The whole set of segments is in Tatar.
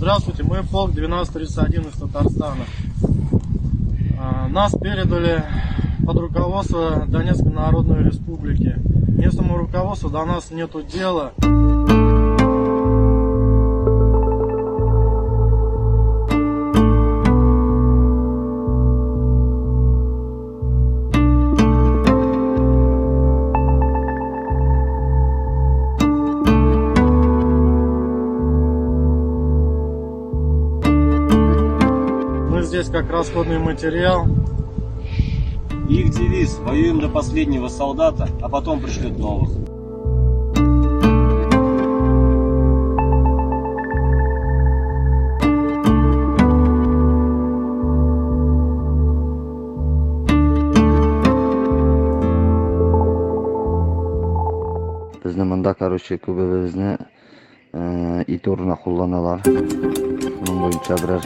Здравствуйте, мы полк 1231 из Татарстана. Нас передали под руководство Донецкой Народной Республики. Местному руководству до нас нету дела. Мы здесь как расходный материал. Их девиз «Воюем до последнего солдата, а потом пришлют новых». Безне монда, короче, күбебезне ит урынына кулланалар. Шуның буенча берәр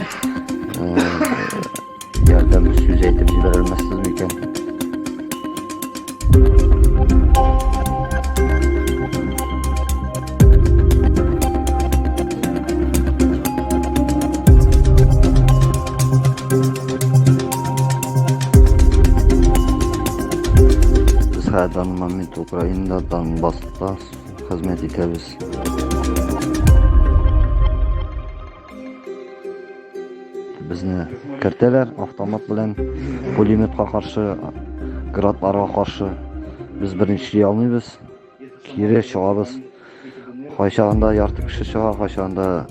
ярдәм сүз әйтеп җибәрә алмассыз микән? Без хәзер данный момент Украинада, Донбасста хезмәт итәбез. Безне кертәләр автомат белән, пулеметка каршы, градларга каршы. Без беренче алмыйбыз. Кире чыгабыз. Кайчагында ярты кеше чыга, кайчагында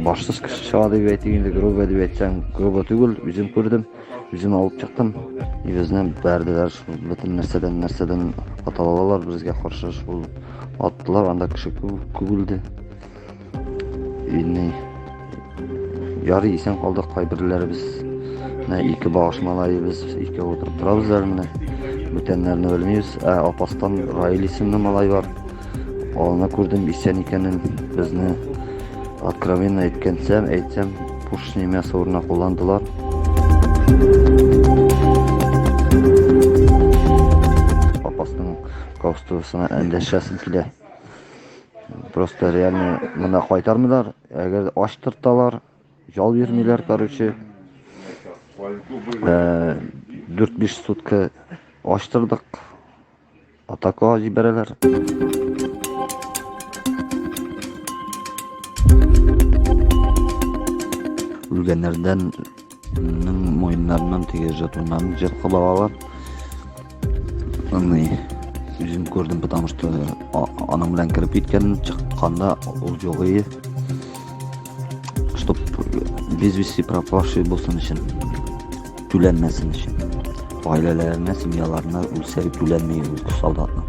башсыз кеше чыга дип әйтик инде, грубо дип әйтсәң, грубо түгел, үзем күрдем, үзем алып чыктым. И безне бәрделәр, шул бөтен нәрсәдән, нәрсәдән ата алалар безгә каршы шул аттылар, анда кеше күп, күп үлде. Инде ярый исән калдык кайберләребез. Менә ике багыш малаебыз икәү утырып торабыз әле менә. Бүтәннәрне белмибез. Ә Апастан Раил исемле малай бар. Аны күрдем исән икәнен. Безне откровенно әйткәнсәм, әйтсәм, пушечное мясо урынына кулландылар. Апасның каустусына эндәшәсем килә. Просто реально монда кайтармыйлар. Әгәр ач тырталар, ял бирмиләр, короче. 4-5 сутка ач тордык. Атакага җибәрәләр. Үлгәннәрдән муеннарыннан теге жетоннарын җыртып алалар. Аны үзем күрдем, потому что аның белән кереп киткән, чыкканда ул юк иде. Чтоб без вести пропавший булсын өчен, түләнмәсен өчен. Гаиләләренә, семьяларына үлсә түләнми ул солдатның.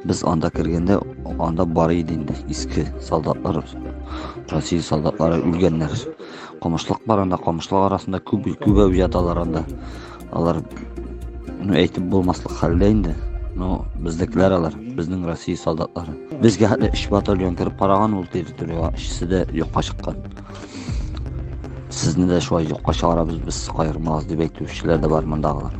Без анда кергәндә, анда бар иде инде иске солдатлар, Россия солдатлары үлгәннәр. Камышлык бар анда, камышлык арасында күп күбәү яталар анда. Алар ну әйтеп булмаслык хәлдә инде. Ну, безнекеләр алар, безнең Россия солдатлары. Безгә хәтле өч батальон кереп караган ул территориягә, өчесе дә юкка чыккан. Сезне дә шулай юкка чыгарабыз, без каермагыз дип әйтүчеләр дә бар мондагылар.